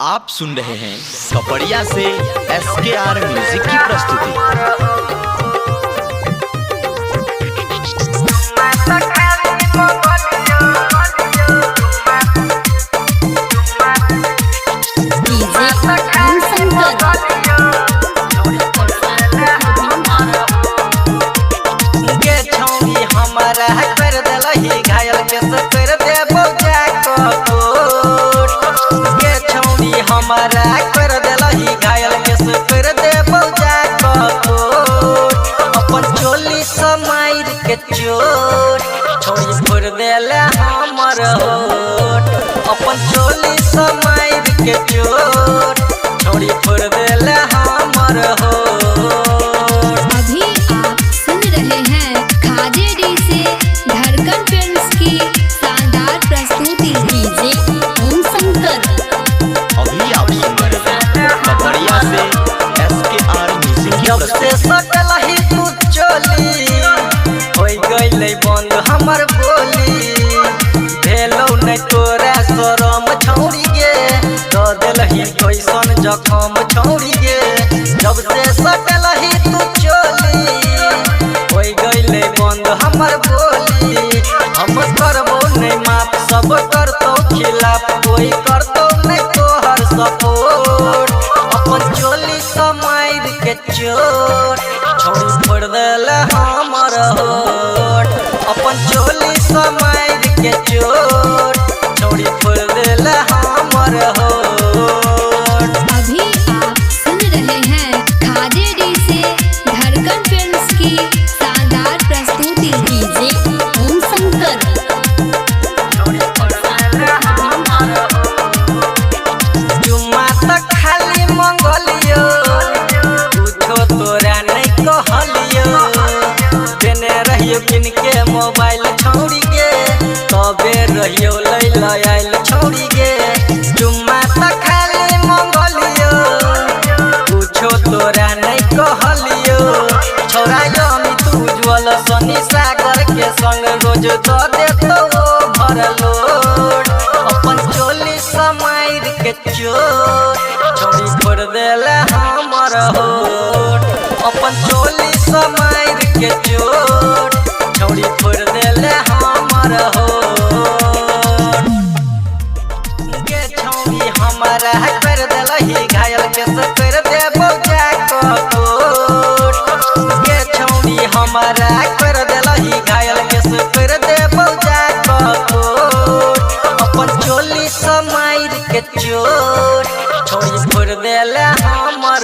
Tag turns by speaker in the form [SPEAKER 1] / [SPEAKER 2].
[SPEAKER 1] आप सुन रहे हैं कपड़िया से एस के आर म्यूजिक की प्रस्तुति।
[SPEAKER 2] डीजे ओम शंकर।
[SPEAKER 3] के छौरी हमारा कर देलही घायल, केस कर देबो जाकोट। के छौरी हमारा कर देलही घायल, केस कर देबो जाकोट। अपन चोली समाइर के चोट, छौरी फोड़ देले हमर होठ। अपन चोली समाइर के चोट, छौरी फोड़ देले हमर होठ।
[SPEAKER 2] अभी आप सुन रहे हैं खाजेडी से धड़कन फिल्म्स की शानदार प्रस्तुति। डीजे ओम शंकर।
[SPEAKER 1] अभी आप सुन रहे हैं कपड़िया से एस के आर म्यूजिक की
[SPEAKER 3] जब से
[SPEAKER 1] प्रस्तुति।
[SPEAKER 3] सटलही तू चोली, हो गईले बंद हमर बोली। भेलौ नै तोरा शरम छौरी गे, द देलही कैसन जखम छौरी गे। जब से सटलही तू चोली, हो गईले बंद हमर बोली। हम करबो नै माफ, सब करतौ खिलाफ, कोई करतौ नै तोहर सपोर्ट। अपन चोली समाइर के चोट, छौरी फोड़ देले हमर होठ। अपन चोली समाइर के चोट, छौरी फोड़ देले हमर होठ।
[SPEAKER 2] अभी आप सुन रहे हैं खाजेडी से धड़कन फिल्म्स की शानदार प्रस्तुति। डीजे ओम शंकर।
[SPEAKER 3] चुम्मा त खाली मंगलियो, कुछो तोरा नहीं कहलियो। देने रहियो किनके मोबाइल छौरी गे, तबे रहियो लै आयल छौरी गे। चुम्मा त खाली मंगलियो, कुछो तोरा नहीं कहलियो। छौरा अमित उज्जवल सनी सागर के संग रोज द देतो भरलोड। अपन चोली समाइर के चोट, छौरी फोड़ देले हमर होठ। अपन चोली समाइर के चोट, छौरी फोड़ देले हमर होठ। के छौरी हमारा कर देलही घायल, केस कर देबो जाकोट। के छौरी हमारा कर देलही घायल, केस कर देबो जाकोट। अपन चोली समाइर के चोट, छौरी फोड़ देले हमर